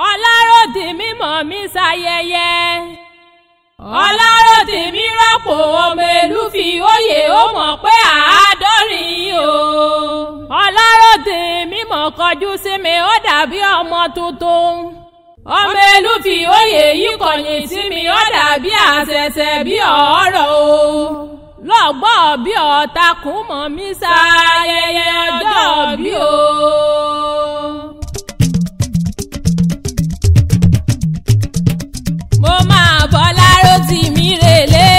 Ọlárótìmí mọ̀ mí ṣayẹyẹ. Ọlárótìmí rọ́pò ọmọ Elúfìóyè ó mọ̀ pé 70 o. Ọlárótìmí mọ̀ kọjú sí mi ó dàbí ọmọ tuntun. Ọmọ Elúfìóyè yìí kọ̀yìn sí mi ó dàbí àṣẹ̀ṣẹ̀ bí ọ̀rọ̀ o. Lọ́gbọ́ bí ọ̀tàkùn mọ̀ mí ṣayẹyẹ ọjọ́ bí o. Mo máa bọ́ Ọlárótìmí relé.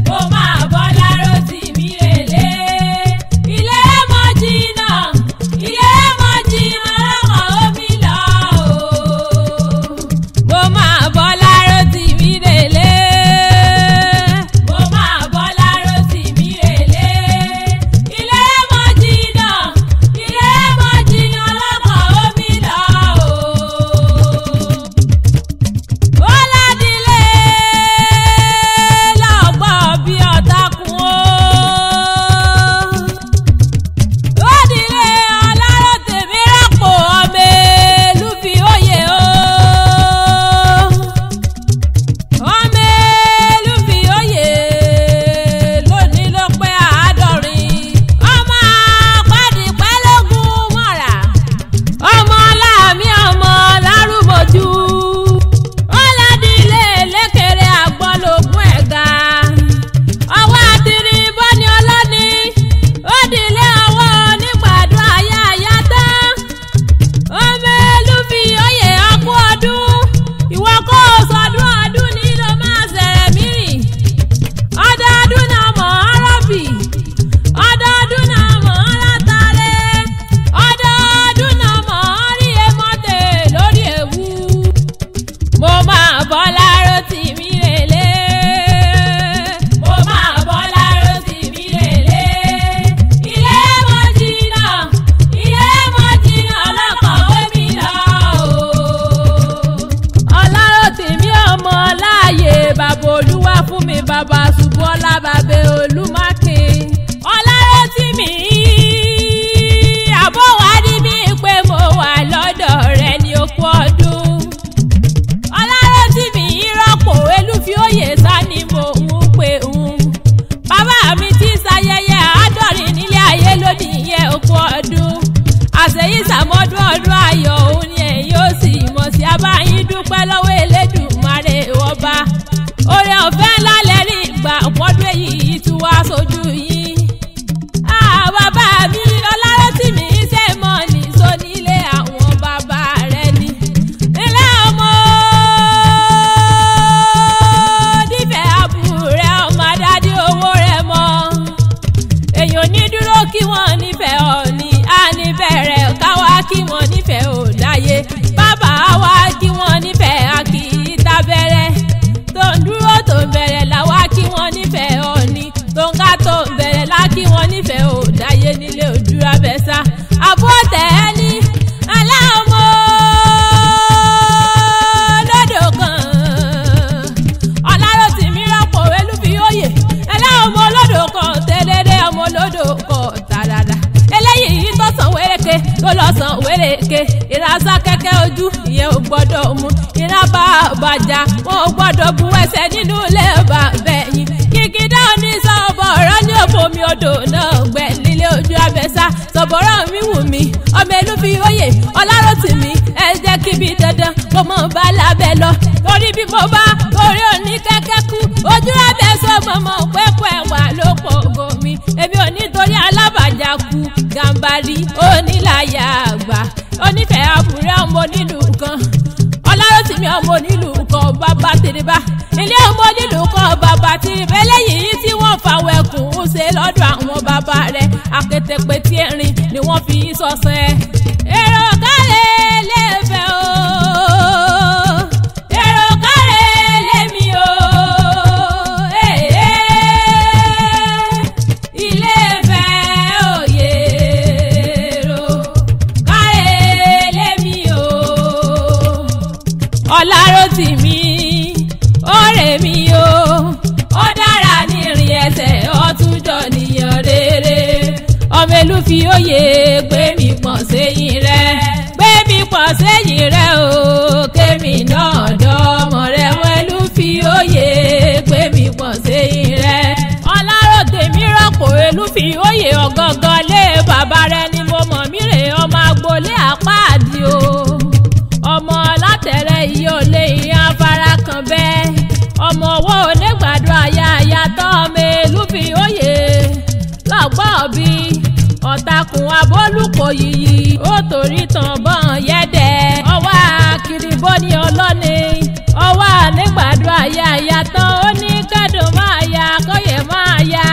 Mo máa bọ́ Ọlárótìmí relé. Ilé mọ́ jìnnà, ilé mọ́ jìnnà lọ́kọ̀ omi lọ o. Mo máa bọ́ Ọlárótìmí relé. Mo máa bọ́ Ọlárótìmí relé. Ilé mọ́ jìnnà, ilé mọ́ jìnnà lọ́kọ̀ omi lọ o. Ọládìlé lọ́gbọ́ bí ọ̀tàkùn o. Ọdìlé Ọlárótìmí rọ́pò ọmọ Elúfìóyè o. Ọmọ Elúfìóyè lónìí ló pé 70. Ọmọ àpàdìpẹ́lógún mọ̀rà. Ọmọ láàmì ọmọ lárúmọ̀jú. Ọládìlé lékèrè àgbọ̀lógún ẹ̀ga. Ọwọ́ àtìrí bọ́ni ọlọ́ni. Ó dìlé ọwọ́ onígbàdo àyà àyà tán. Ọmọ Elúfìóyè ọkú ọdún. Ìwọ kó o sọdún ọdún ní ló máa ṣẹ̀rẹ̀ mírìn. Ọdọọdún náà mọ̀ ọ́ rọ́bì. Ọdọọdún náà mọ̀ ọ́ látàrẹ́. Ọdọọdún náà mọ̀ ọ́ rí emọ́tẹ̀ lórí ewu. Mo máa bọ́ Ọlárótìmí relé. Mo máa bọ́ Ọlárótìmí relé. Ilé mọ́ jìnnà, ilé mọ́ jìnnà lọ́kọ̀ omi lọ o. Ọlárótìmí ọmọ láàyè bàbá olúwa fún mi bàbá Ṣubúọlá bàbá Olúmákin. Ọlárótìmí àbọ̀ wá ní bí pé mo wà lọ́dọ̀ rẹ ní okú ọdún. Ọlárótìmí rọ́pò Elúfìóyè sá ni mò ń pè ń. Bàbá mi ti ṣayẹyẹ 70 nílé ayé lónìí yẹ okú ọdún. Àṣeyí sàmọ́dún ọdún ayọ̀ òun ni ẹ̀yin ó sì mọ̀ sí abáyín dúpẹ́ lọ́wọ́ Elédùmarè ọba. Oore ọ̀fẹ́ ńlá lẹ́rí ìgbà ọ̀pọ̀dún èyí tún wá sójú yín. Bàbá mi Ọlárótìmí ṣe mọ̀ ní sónílé àwọn bàbá rẹ̀ ni. Ilé ọmọ dífẹ̀ àbúrẹ́ ọmọ adádé owó rẹ̀ mọ́. Èèyàn ní dúró kí wọ́n nífẹ̀ẹ́ Ọ̀ọ̀ni, á ní bẹ̀rẹ̀ káwá kí wọ́n nífẹ̀ẹ́ Òdáyé. Bàbá wa kí wọ́n nífẹ̀ẹ́ a kì í tábẹ́rẹ́. Tó ń dúró tó ń bẹ̀rẹ̀ làwa kí wọ́n nífẹ̀ẹ́ Ọ̀ọ̀ni. Tó ń ká tó ń bẹ̀rẹ̀ lá kí wọ́n nífẹ̀ẹ́ Òdáyé nílé Òdúrà bẹ́sà. Àbúrò tẹ̀ ẹ́ ní aláwọ̀ lọ́dọ̀ kan. Ọlárótìmí rọ́pò Elúfìóyè. Ẹlẹ́ọmọ olódò kan tẹ́lẹ́dẹ́ ọmọ olódò kan tàràrà. Eléyìí tó sàn wéréke tó lọ sàn wéréke. Ìrasá kẹ́kẹ́ ojú ìyẹn ò gbọ́dọ̀ mú. Ìran bá bàjá wọn ò gbọ́dọ̀ bu ẹsẹ̀ nínú ilé bàbá ẹ̀yìn. Kìkìdá onísọ̀bọ̀rọ̀ ní òfomi odò náà gbẹ nílé ojú abẹ́sà. Sọ̀bọ̀rọ̀ mi wù mí, ọmọ Elúfìóyè Ọlárótìmí ẹ jẹ́ kí bí dandan kó mọ̀ bá lábẹ́ lọ. Torí bí mo bá orí òní kẹ́kẹ́ kú, ojú abẹ́ sọ mọ̀mọ́ pẹ́pẹ́ wà ló pọ̀ ògo mi. Èmi ò ní torí alábàjá kú, gàǹbarí oníláyà àgbà. Onífẹ̀ẹ́ àbúrẹ́ ọmọ onílù kan. Ọlárótìmí ọmọ onílù kan bàbá tìrìbá. Ilé ọmọ onílù kan bàbá tìrìbá. Eléyìí tí wọ́n fàwọn ẹkùn ń ṣe lọ́dọ̀ àwọn bàbá rẹ̀. Àkètèpè tí erin ni wọ́n fi sọ̀sẹ̀. Èrò kálẹ̀ lẹ́fẹ̀ẹ́ o. Èrò kálẹ̀ lẹ́mi o. Ilé Ifẹ̀ òye èrò kálẹ̀ lẹ́mi o. Ọlárótìmí ọ̀rẹ́ mi o. Ó dára ní ìrìn ẹsẹ̀ ọ̀túnjọ nìyàn rere. Ọmọ Elúfìóyè gbé mi pọ̀n sẹ́yìn rẹ̀. Gbé mi pọ̀n sẹ́yìn rẹ̀. bàbá rẹ̀ ni mo mọ̀ mí rè ọmọ agboolé àpáàdì o. Ọmọ látẹ̀rẹ̀ iye olè ìyẹn afárá kan bẹ́ẹ̀. Ọmọ ọwọ́ onígbàdo àyà àyàtọ̀ ọmọ èlú fi òye. Lọ́gbọ́n bí ọ̀tàkùn abólúkọ yìí ó torí tàn bọ́n yẹ́dẹ̀. Ọwọ́ akiribó ní ọlọ́ni. Ọwọ́ nígbàdo àyà àyàtọ̀ ó ní kẹ́dùn máa ya kọ́yẹ̀ máa ya.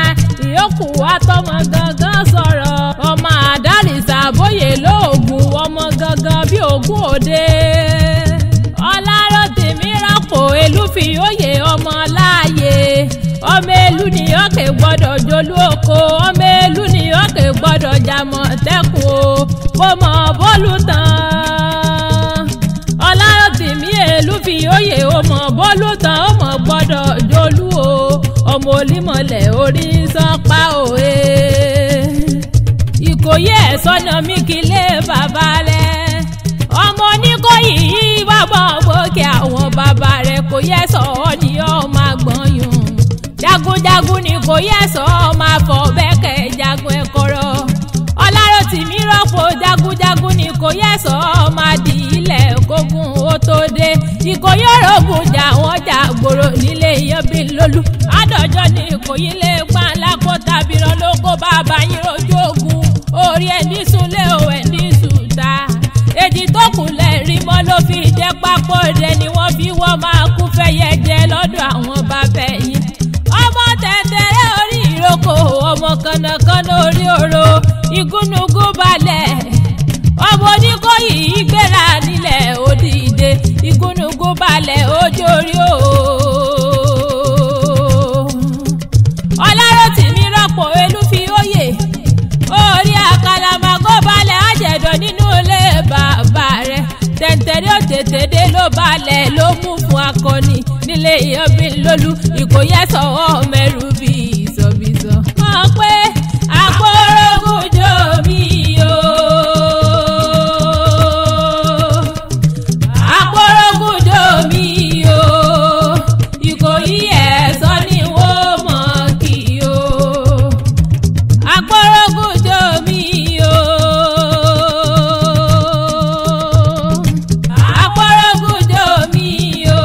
Ìyókù àtọmọ gangan sọ̀rọ̀. Ọmọ àdárìsà bóyè lóògùn ọmọ gangan bí ògùn òde. Ọláròtìmí rọ́pò Elúfiyóyè ọmọ láàyè. Ọmọ Elú ni ọ̀kẹ́ gbọ́dọ̀ jolú oko. Ọmọ Elú ni ọ̀kẹ́ gbọ́dọ̀ jàmọ̀ tẹ́kùn o. Mo mọ̀ bólú tán. Ọláròtìmí Elúfiyóyè ọmọ bólú tán ọmọ gbọ́dọ̀ jolú o. Ọmọ olímọ̀lẹ̀ orí sánpá òye. Ìkòyí ẹ̀ sọ́nà mi kí lé bàbá rẹ̀. Ọmọ Oníkòyí bàbá ògbókè àwọn bàbá rẹ̀ kò yẹ sọ ọ́ ní ọmọ àgbọ̀nyùn. Jagunjagun ni kò yẹ sọ ọ́ máa fọ bẹ́kẹ̀ jagun ẹ̀kọ́rọ̀. Ọláròtìmí rọ́pò jagunjagun ni kò yẹ sọ ọ́ máa di ilẹ̀ kógun ó tó dé. Ìkòyí òrògùn jà wọ́n jà gbòòrò nílé Ìyànbílólú. Àdọ́jọ́ ni Ìkòyí lè pa ńlá kó tàbí rán lóko bàbá yín rojú ogun. Orí ẹni súnlé o ẹni sùtà. Èjì tó kù lẹ́rìí mọ́ ló fi jẹ́ pápó rẹ̀ ni wọ́n fi wọ́n máa kú fẹ́yẹ jẹ lọ́dọ̀ àwọn bàbá ẹ̀yìn. Ọmọ tẹ̀tẹ̀rẹ̀ orí ìrókò ọmọ kànnàkànnà orí òro ìgúnnugún balẹ̀. Ọmọ Oníkòyí gbéra nílẹ̀ òdìdé ìgúnnugún balẹ̀ ojú orí o. Ọláròtìmí rọ́pò Elúfiyóyè orí àkàlàmàgò balẹ̀ àjẹ̀dọ̀ nínú ilé bàbá rẹ̀. Tẹ̀ǹtẹ̀rẹ̀ òtètè dé ló balẹ̀ ló mú fún akọni nílé Ìyànbílólú. Ìkòyí ẹ̀sọ́ mẹ́rù bí ìsọ̀bìsọ̀. Mọ̀ pé àpòrògùn jò mí o. Àpòrògùn jò mí o. Ìkòyí ẹ̀sọ́ ni wọ́n mọ̀ kí o. Àpòrògùn jò mí o. Àpòrògùn jò mí o.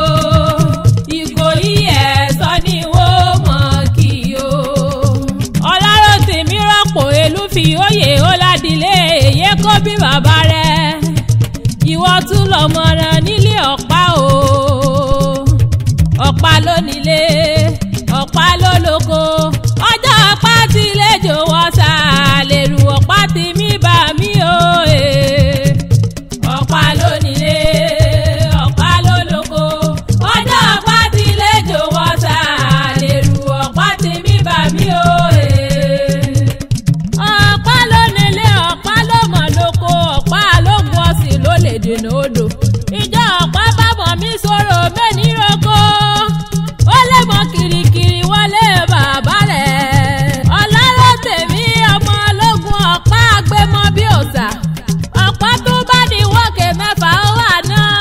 Ìkòyí ẹ̀sọ́ ni wọ́n mọ̀ kí o. Ọláròtìmí rọ́pò Elúfiyóyè Ọládìlé èyí kó bí bàbá rẹ̀. Ìwọ tún lọ́mọ rẹ̀ nílé ọ̀pá o. Ọ̀pá ló nílé, ọ̀pá ló lóko. Ọjọ́ ọ̀pá ti lẹ́jọ́ wọ́n sá lèrú ọ̀pá ti mí bá mi o. Ọ̀pá ló nílé, ọ̀pá ló lóko. Ọjọ́ ọ̀pá ti lẹ́jọ́ wọ́n sá lèrú ọ̀pá ti mí bá mi o. Ọ̀pá ló nílé, ọ̀pá ló mọ̀ lóko, ọ̀pá ló gun ọ̀sìn ló lè dènà odò. Ìjọ ọ̀pá bá mọ̀ mí sọ̀rọ̀ mẹ́ni roko. Ó lè mọ kirikiri wọlé bàbá rẹ̀. Ọláròtìmí ọmọ ológun ọ̀pá àgbẹ̀mọ bí òòṣà. Ọ̀pá tó bá ní wọ́ọ̀kẹ́ mẹ́fà ó wà náà.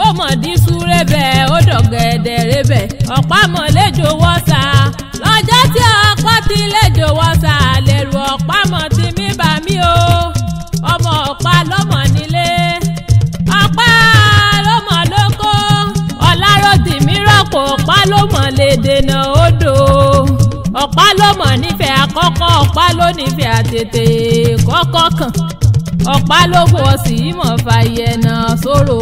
Ó mọ̀ dísú rébẹ̀, ó dọ̀gẹ̀dẹ̀ rébẹ̀. Ọ̀pá mọ̀ lẹ́jọ́ wọ́sà. Lọ́jọ́ tí ọ̀pá ti lẹ́jọ́ wọ́sà, lẹ́rù ọ̀pá mọ̀ ti mí bà mí o. Ọmọ ọ̀pá lọ́mọ nílé. Ọ̀pá lọ́mọ lóko. Ọláròtìmí rọ́pò ọ̀pá ló mọ̀ lè dènà odò. Ọ̀pá ló mọ̀ nífẹ̀ẹ́ àkọ́kọ́, ọ̀pá ló nífẹ̀ẹ́ àtètè kọ́kọ́ kàn. Ọ̀pá ló wọ̀ sí mọ̀ fàyẹ̀nà sóró.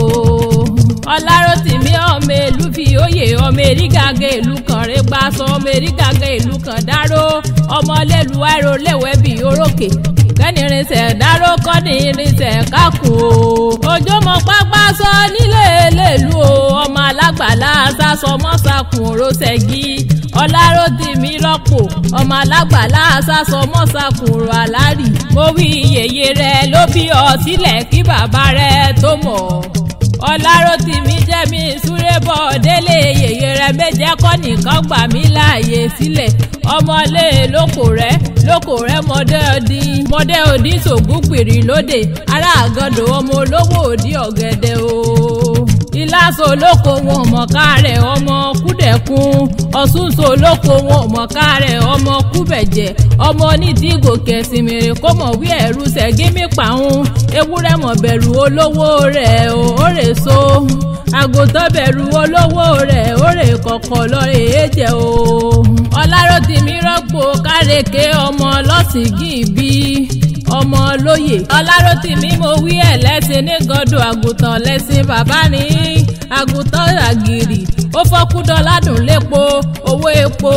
Ọláròtìmí ọmọ Elúfiyóyè ọmọ erígàgé ìlú kan rẹ̀ gbàsọ ọmọ erígàgé ìlú kan dáró. Ọmọlẹ́lu àìrò lẹ́wẹ́ bí orókè. Kẹ́ni irinṣẹ́ dáró kọ́ni irinṣẹ́ kákùn o. Òjò mọ̀ pápá sọ nílé eléèlú o. Ọmọ alágbàlá sásọ mọ́sàkùn òróṣẹ́gi. Ọláròtìmí rọ́pò ọmọ alágbàlá sásọ mọ́sàkùn òrò àlárì. Mo wí yèyé rẹ ló bí ọ sílẹ̀ kí bàbá rẹ tó mọ̀. Ọláròtìmí jẹ́ mi súré bọ̀ délé yèyé rẹ méjẹ́ kọ́ nìkan gbà mí láàyè sílẹ̀. Ọmọlé lóko rẹ mọdé òdì mọdé òdì sògùn pìrì lóde ará àgọ́dọ̀ ọmọ olówó òdì ọ̀gẹ̀dẹ̀ o. Ìlà Kwara solóko wọn mọ̀ká rẹ̀ ọmọ kúdẹ̀kún, Ọ̀ṣun solóko wọn mọ̀ká rẹ̀ ọmọ kúbẹ̀jẹ̀, ọmọ onídìí gòkè sìmìrì kó mọ̀ wí ẹ̀rú sẹ́gímì pàún, ewúrẹ́ mọ̀ bẹ̀rù olówó rẹ̀ òórè so, àgùntàn bẹ̀rù olówó rẹ̀ òórè kọ̀kọ̀ lọ́rẹ̀ èjẹ̀ o. Ọlárótìmí rọ́pò kárèké ọmọ lọ́sìngì bí ọmọ lóye. Ọlárótìmí mo wí ẹ̀ lẹ́sìn ní gọ́dọ̀ àgùntàn lẹ́sìn bàbá ní àgùntàn àgìrì ó fọ́kúdọ̀ ládùn lépo owó epo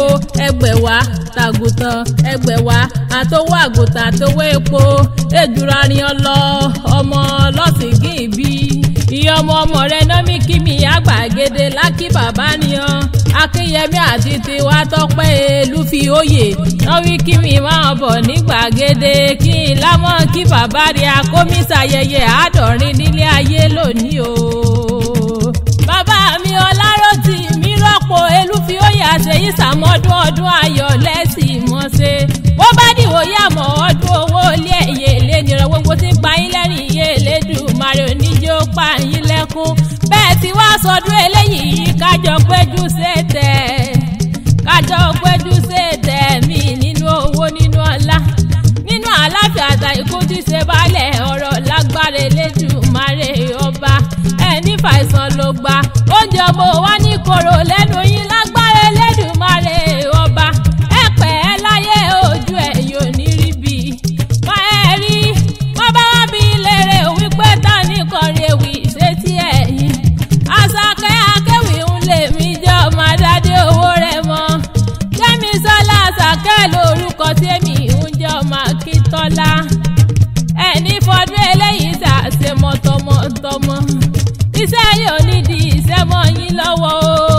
ẹgbẹ̀wá tàgùntàn ẹgbẹ̀wá àtọwọ́ àgùntàn àtọwọ́ epo èjùra ni ọlọ ọmọ lọ́sìngì bí. Ìyá ọmọ ọmọ rẹ nọ́mí kí mi àgbàgede lákì bàbá ni ọ́. Akínyẹmí àti tiwa tọpẹ́ Elúfioyè lọ́wí kí mi máa bọ̀ ní gbàgede kí n lámọ́ kí bàbá rí akómísàyẹyẹ àádọ́rin nílé ayé lónìí o. Bàbá mi Ọlárótìmí rọ́pò Elúfioyè àṣeyí sàmọ́dún ọdún ayọ̀ lẹ́sìn mọ́ṣẹ́. Bó bá dìwò yà mọ́ ọdún owó ilé ẹ̀yẹ ìlẹ́nìrọ̀ gbogbo tí ń pa yín lẹ́rìn iye Elédùmarè oníjó pa yín lẹ́kún. Bẹ́ẹ̀ tí wá sọdún eléyìí kájọ péjú ṣètẹ̀ kájọ péjú ṣètẹ̀ mí nínú owó nínú ọlá nínú àlàáfíà àtàìkú tí ṣe balẹ̀ ọ̀rọ̀ lágbára Elédùmarè ọba ẹni fàìsàn ló gbà oúnjẹ ọmọ wa ní koro lẹ́nu yín lágbára Elédùmarè ọba ẹ pẹ́ láyé ojú ẹ̀ yóò ní rí bí má ẹ rí má bá wá bí lérè wípé ta ní kọrin ewì ṣé tí ẹ̀yìn Àṣàkẹ́ akéwì ń lè mí jẹ́ ọmọ adádé owó rẹ̀ mọ́ Kẹ́misọ́lá Àṣàkẹ́ lórúkọ tèmi ń jẹ́ ọmọ Akíntọ́lá ẹni fọdún eléyìí ṣàṣemọ tọmọtọmọ iṣẹ́ yóò nídìí iṣẹ́ mọ́ yín lọ́wọ́ o.